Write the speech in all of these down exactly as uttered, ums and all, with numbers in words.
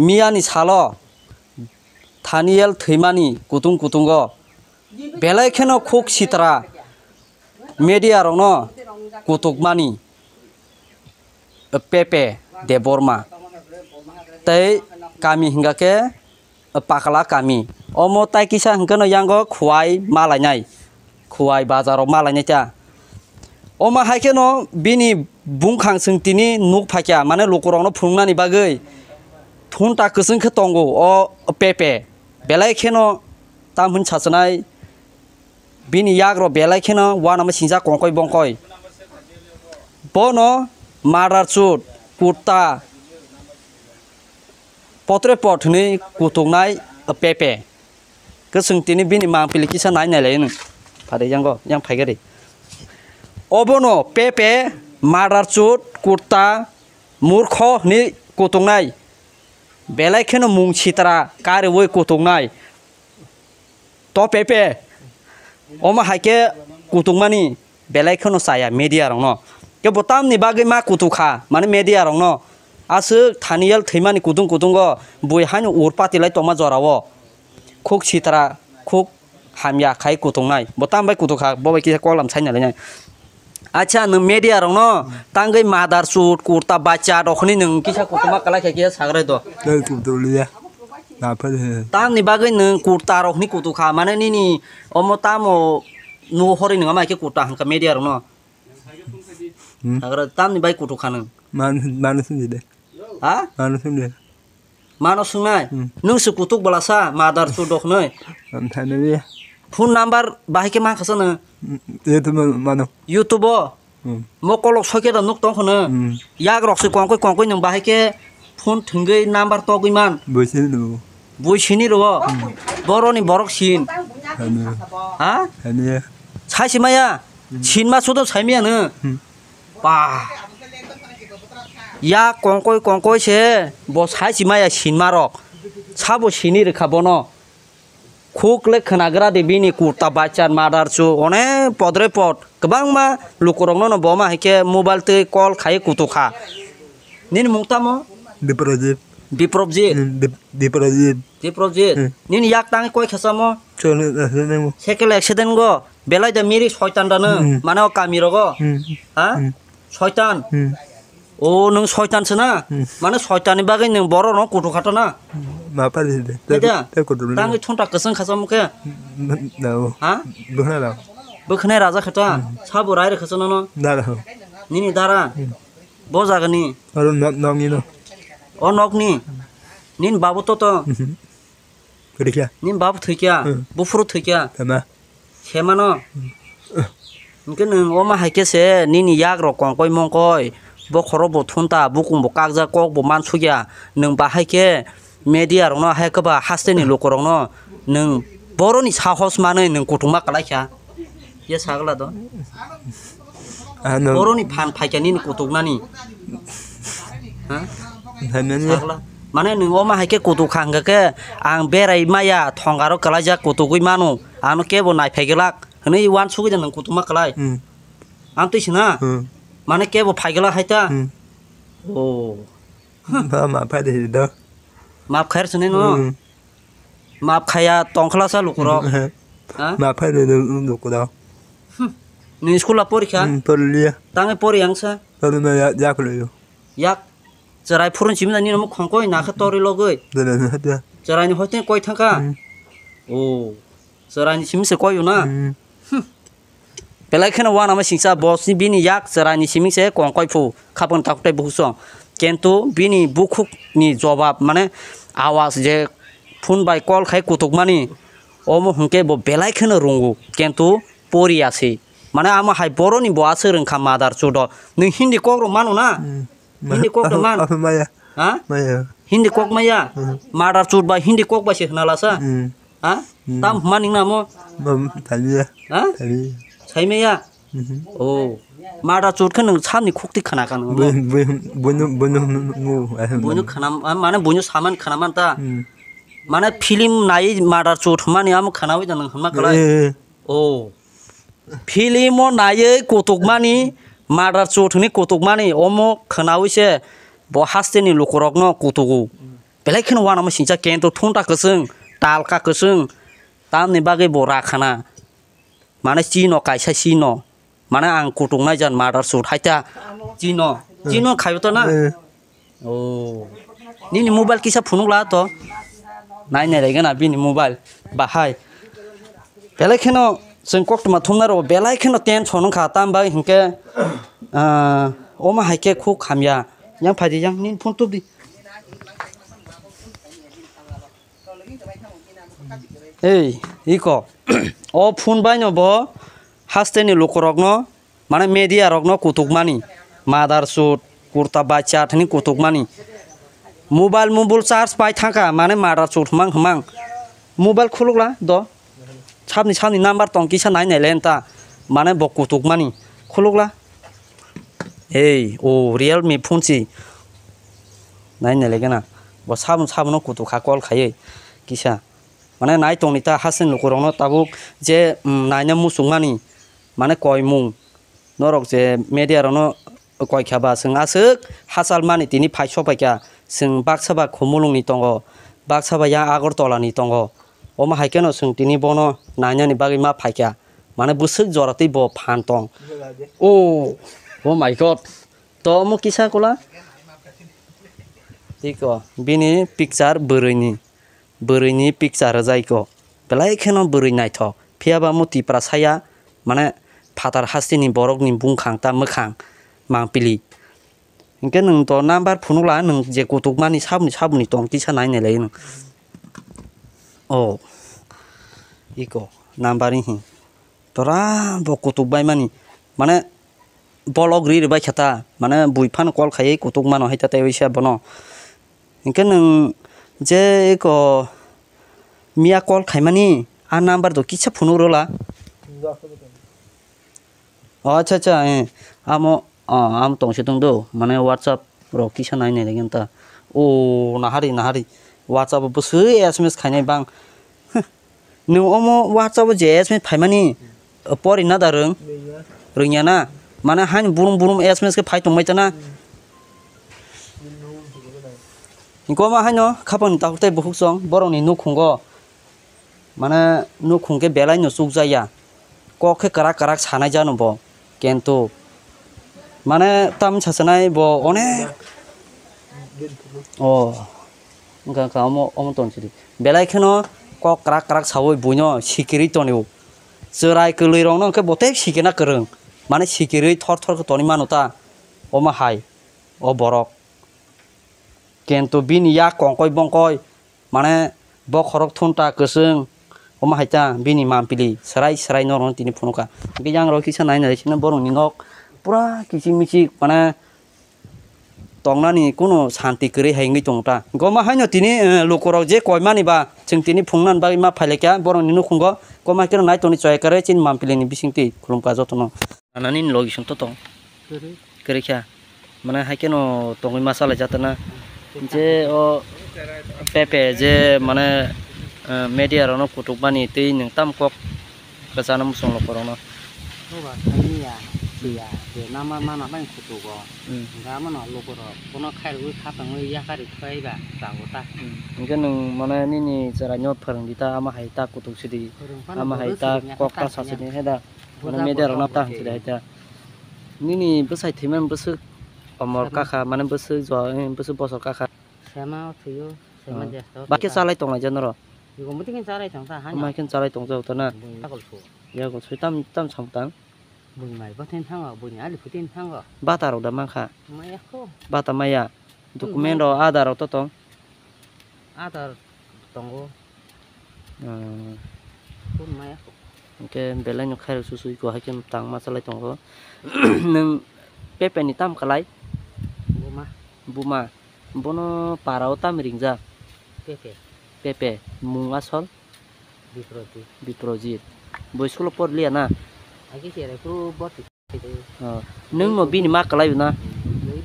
Miyani salo Thaniel thwimani kutung kutungo belai kheno khuk sitra media rokno kutukmani Pepe Debbarma tei kami hingka khe Pakla kami. Omo tai kisa hingke no yango Khowai malainai, Khowai bazar o malainai ta. Omo hai khe no bini bungkhang chwng tini nuk phaikha, mane lukurok no phunuknani bagwi thunta kwchwng khe tongo o Pepe. Belai kheno tam hwn sachinai bini yagrok belai kheno uanama singjak kongkoi bongkoi. Bono murder chut, kurta, potre pot hwnwi kutuknai Pepe. Kwchwng tini bini mangpili kisa nai nailai nw. Phari yango, yang phai gari. Obono Pepe, murder chut, kurta, murkho hwnwi kutuknai. Belai kheno mung sitra kariwi kutuknai. To Pepe, omo hai khe kutukmani belai kheno chaya media rokno. Kebo tamni bagwi ma kutukha, mane media rokno. Aswk Thaniel thwimani kutung kutungo bui haino ur patilai tongma jorao. Khuk sitra, khuk hamya khai kutuknai. Bo tam bai kutukha, bo bai kisa kolam sai nalainai. Acha, nwng media rokno tangwi murder chut, kurta bacha rok hwnwi nwng kisa kutuma kalai khe kisa sagrai do. Tei kutuk liya. Na phai de. Tamni bagwi nwng kurta rok hwnwi kutukha, mane nini omo tamo nugo horwi nwng ama khe kurta hwnka media rokno. Hmm. Sagra tamni bai kutukha nwng. Man, man sung de. Ha? Man sung de. Mano swngnai? Hmm. Nwng se kutuk bwlasa, murder chut rok hwnwi. Am thani. Phone number bahai khe mankha sa nwng? Hmm, YouTube o mano. YouTube o? Hmm. Mo kolok soi khe da nuk tong khono. Hmm. Yak rok se kongkoi kongkoi nwng bahai khe phone thwngwi number togwi man. Bui sini rwo. Bui sini rwo. Hmm. Boroni borok sin. Thani. Ha? Thani. Sai si maya. Hmm. Sin ma sudo sai maya no. Hmm. Ba. Ya kongkoi kongkoi se bo sai si maya sinma rok. Sabo sini rikha bono. Khuk le khwnagra de bini kurta bachar murder chu one podre pod. Kwbangma lukurokno no bo ma hai khe mobile twi call khai kutukha. Nini mung tamo? Biprojit. Biprojit. Hmm, Bip-, Biprojit. Biprojit. Hmm. Nini yak tangwi koi khasamo? Chwng, eh, eh, eh, Cycle accident go. Belai da miri soitan da no. Hmm. Mane o kami rogo. Hmm. Ha? Hmm. Soitan. Hmm. O nwng soitan se na? Hmm. Mane soitan ni bagwi nwng borok no kutu khato na? Hmm. Ma pa de de. Te, Aja. Te kutu. Tangwi thunta kwchwng khasamo khe. Hmm, da o. Ha? Bwkhwnai rao. Bwkhwnai raja khata. Hmm. Sabo rai rwkha chwng no. Dara. Nini dara. Hmm. Bo jaga ni. Aro nok, nok ni no. O nok ni. Nini babu to to. Hmm. Thwikya. Nini babu thwikya. Hmm. Buphuru thwikya. Tama. Semano. Hmm. Hwnkhe nwng omo hai khe se nini yak rok kongkoi mongkoi. Bokhoro bo thunta, bukung bo kakjak, kok bo mansukya. Nwng bahai khe media rokno hai khe ba haste ni lukurokno nwng boroni sahos manwi nwng kuthuma kwlai kha. Ye sagla do. Ano. Boroni phan phaikya nini kutuknani. Ha? Phaimani. Sagla. Mane nwng omo hai khe kutuk kha hwnkha khe ang berai maya thongaro kwlaijak kutugwi mano. Ano kebo nai phai glak hwnwi uansugwi da nwng kutukma kwlai. Hmm. Ang twi sina. Hmm. Mane kebo phai glak hai ta. Hmm. Oh. Ma, ma phai de do. Map khair sini no. Hmm. Map khaya tongkhlasa lukurok. Hmm. Ha? Ma phai de do lukurok. Hmm. Ni school a porikha? Hmm, porliya. Tangai pori angsa? Porna ya, ya khlo yo. Yak. Cherai phurun chimna ni no khongkoi na kha tori logoi. Dada na hata. Cherai ni hoite koi thangka? Hmm. Oh. Cherai ni chimse koi na? Hmm. Hmm. Belai kheno uanama singcha boss ni bini yak cherai ni siming se kongkoi phu khapang takhuk tei bukhuk song. Kintu bini bukhuk ni jobab mane awas je phone bai call khai kutukmani omo hwnkhe bo belai kheno rungo kintu poriya se. Mane amo hai boroni bo aswk rwngkha mother chudo. Nwng Hindi kok rok mano na? Hmm. Hindi kok rok man? Maya. Ha? Maya. Hindi kok maya? Hmm. Mother chud bai Hindi kok bai se hwnalasa? Hmm. Ha? Hmm. Tam hwnma ningna mo? Mam, thaliya. Ha? Thaliya. Saimaya? Mhm. Oh. Mother chud khe nwng samni khukti khana kha nwng. Bui-, bui-, buino, buino, nu-, nu-, nu-, eh, Buino khana, ah, mane buino saman khana man ta. Hmm. Mane film nai mother chud hwnmani amo khana wi da nwng hwnma kwlai. Eh, eh. Oh. Film o naiwi kutukmani, mother chud hwnwi kutukmani, omo khwnawi se bo hasteni lukurokno kutugo. Belai kheno uanama singcha kento thunta kwchwng, talka kwchwng, tamni bagwi bo rakhana. Mane chino kaisa chino. Mane ang kutuk nai jan murder shoot haita. Chino, chino khayo to na? Eh. Oh. Nini mobile kisa phunuk la to. Nai nai rega na bini mobile. Bahai. Belai kheno chwng koktwma thumna rw belai kheno tension wngkha tam bai hinkhe, ah, omo hai khe khuk hamya. Yang phaidi yang nini phone tubdi. Ei, iko. O phone baino bo hasteni lukurokno, mane media rokno kutukmani. Mother chut, kurta bacha thani kutukmani. Mobile, mobile charge pai thangkha, mane mother chut hmang hmang. Mobile khulukla do. Sabni sabni number tong kisa nai nai le nta. Mane bo kutukmani. Khulukla. Ei, o Realme phone si. Nai nai le gana. Bo sabun sabun no kutuk kha call khaiwi. Kisa. Mane nai tongni ta hasen lukurokno tabuk je, mm, naina muchungmani, mane koimung. Norok je media rokno koikha ba chwng aswk hachal mani tini phai sopaikha. Chwng baksa ba Khumulwngni tongo, baksa ba yang Agartala ni tongo. Omo hai kheno chwng tini bono nainani bagwi ma phaikha. Mane bwswk jora tei bo phan tong. Oh, oh my God. To omo kisa kula? Tiko, bini picture bwrwini. Bwrwini picture rwjaiko. Belai kheno bwrwi naithok. Phiya ba omo Tiprasa ya, mane phatar hasteni borokni bungkhang ta mwkhang mangpili. Hinkhe nwng to number phunukla nwng je kutukmani saboni saboni tong kisa nai nai lai nwng. Oh. Iko number hi. Tora bo kutuk bai mani. Mane bolok ri ri bai kha ta. Mane bui phano call khaiwi kutuk mano hai ta tei waisa bono. Hinkhe nwng je eko miya call khaimani a number do kisa phunuk rwla. O acha acha, eh, amo, o, amo tongsi tongdo, mane WhatsApp rok kisa nai nai lagi ta. O nahari nahari WhatsApp o bwswi S M S khainai bang. Huh. Nwng omo WhatsApp o je S M S phaimani, pori na da rwng? Rwngya na? Mane haino burum burum S M S khe phai tongbai tana? Hwnkhe omo haino khapang ni takhuk tei bukhuk chwng borokni nukhungo, mane nukhung khe belai no chukjakya, kok khe kwrak kwrak sanai jano bo. Kintu mane tam sachinai bo onek. O wngkha wngkha omo omo tong sidi belai kheno kok kwrak kwrak sawi buino sikirwi tonio. Chwrai kwlwi rokno hwnkhe bo tei sikirna kwrwng, mane sikirwi thor thor khe tonwi mano ta omo hai o borok. Kintu bini yak kongkoi bongkoi mane bokhorok thunta kwchwng, omo hai ta bini mampili swrai swrai norokno tini phunukha. Hwnkhe yang rok kisa nai nai sino borokni nok pura kichik michik mane tongnani kuno santi kwrwi hai wngwi tongo ta. Hwnkhe omo haino tini, eh, lukurok je koimani ba chwng tini phungnani bagwi ma phailaikha borokni nukhungo, omo hai kheno nai tongni chaya kwrwi chini mampilini bisingtwi khulumkha jotono. Anani ni logi song to tong. Kwrwi. Kwrwi kha. Mane hai kheno tongwi ma chalai jatana. Je o pepe je mane, eh, media rokno kutuk mani tei nwng tam kok kwchana muchung lukurokno. Oba thani ya, siya, je nama mana bai kutugo. Hmm. Hwnkhe amano lukurok bono khairogwi khatongwi yakarwi thwaiba chago ta. Hmm. Hwnkhe nwng mane nini chwraino phwrwngdi ta, ama hai ta kutuk sidi. Phwrwng phano ama hai bodo ta sidi ya, kok ta ta sasini sini. Heda. Mane media rokno ta hwnkhe hai ta. Nini bwsai thwimani bwswk omor kakha, mane bwswk jo, eh, bwswk bosor kakha. Sema o thwio, sema jesto. Bakhe chalai tonglai jano ro. Yugo muti khe chalai tong ta, hani. Amai khe chalai tong jak ta na. Bui yakol su. Yakol su tam, tam sam tang. Bui mai bo ten thango, bui ni ali phutin thango. Bata rok da mankha. Maya kho. Bata maya. Document rok, Aadhaar rok to tong? Aadhaar tongo. Hmm. Phone maya kho. Hwnkhe belai no khairok susui ko hai khe tang ma chalai tongo. Nwng pepe ni tam kalai? Buma. Buma. Bono para o tam ringjak? Pepe. Pepe. Mung asol? Biprojit. Biprojit. Bo school o porliya na? Agi se rai phuru borti. Oh, nwng no bini ma kwlai na?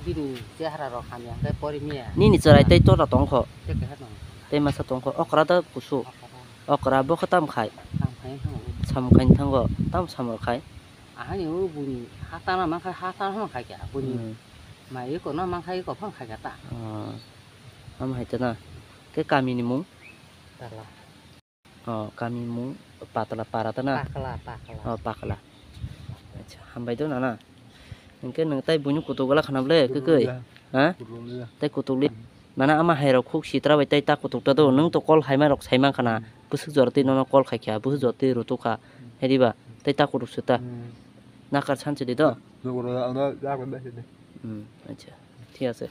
Bini chehara rok hamya hwnkhe pori miya. Nini chwrai tei tota tongkho? Tei keha tong. Tei masa tongkho. Okra da kusu. Okra. Okra bo khe tam khai? Tam khai thango. Sam khai thango. Tam samor khai? Ahani o buni hatana mankha hatana khai kya. Buni hmm. Mai ko na mankha ko phang khai kya ta. Oh. Am hai ta na. Ke kami ni mung? Tala. Oh, kami mung Patla para ta na? Pakla, Pakla. Oh, Pakla. Acha, hambai do nana. Hingke nwng tai buini kutuk gala khana ble, kekoi? Ha? Kutuk le. Tai kutuk le. Nana ama hai rok khuk sitra bai tai ta kutuk ta do. Nwng to call hai ma rok sai man khana. Bwswk jora twi nono call khai kha, bwswk jora twi rutuk kha. Hai di ba? Tai ta kutuk se ta. Nakar sanse di do. Nukro ano ya ko da se de. Hmm, acha. Thik ase.